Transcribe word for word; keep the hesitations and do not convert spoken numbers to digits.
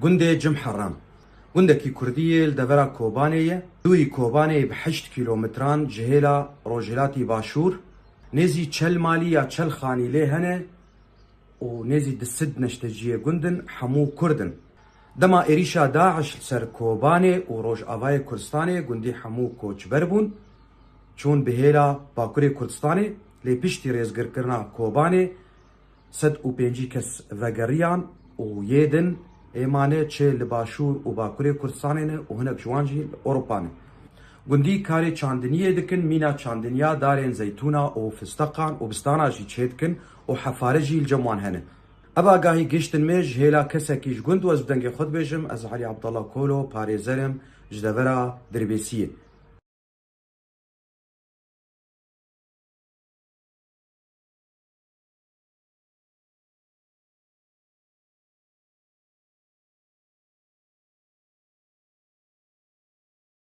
Gundê Cimheram. Gundekî kurdî yê li devera Kobanê ye. Dûyî Kobanê bi heşt kîlometran ji hêla rojhilatî başûr. Nêzî çel malî ya çel xanî lê hene û nêzî du sed neşteciyê gund in, hemû kurd in. Dema êrîşa DAIŞ li ser Kobanê û Rojavayê Kurdistanê gundî hemû koçber bûn, çûn bi hêla Bakurê Kurdistanê, lê piştî rêzgirkirina Kobanê sed û pêncî kes vegeriyan û yê din ê mane çê li Başûr û Bakurê Kurdistanê ne û hinek ji wan jî li Ewropa ne. Gundî karê çandiniyê dikin, mîna çandiniya darên zeytûna û fisteqan û bistana jî çê dikin û hefare jî li cem wan hene. Ev agahî gihiştin me ji hêla kesekî ji gund, wez bi dengê xwe dibêjim, ez Elî Abdallah Kolo, parêzer im ji devera Dirbêsiyê.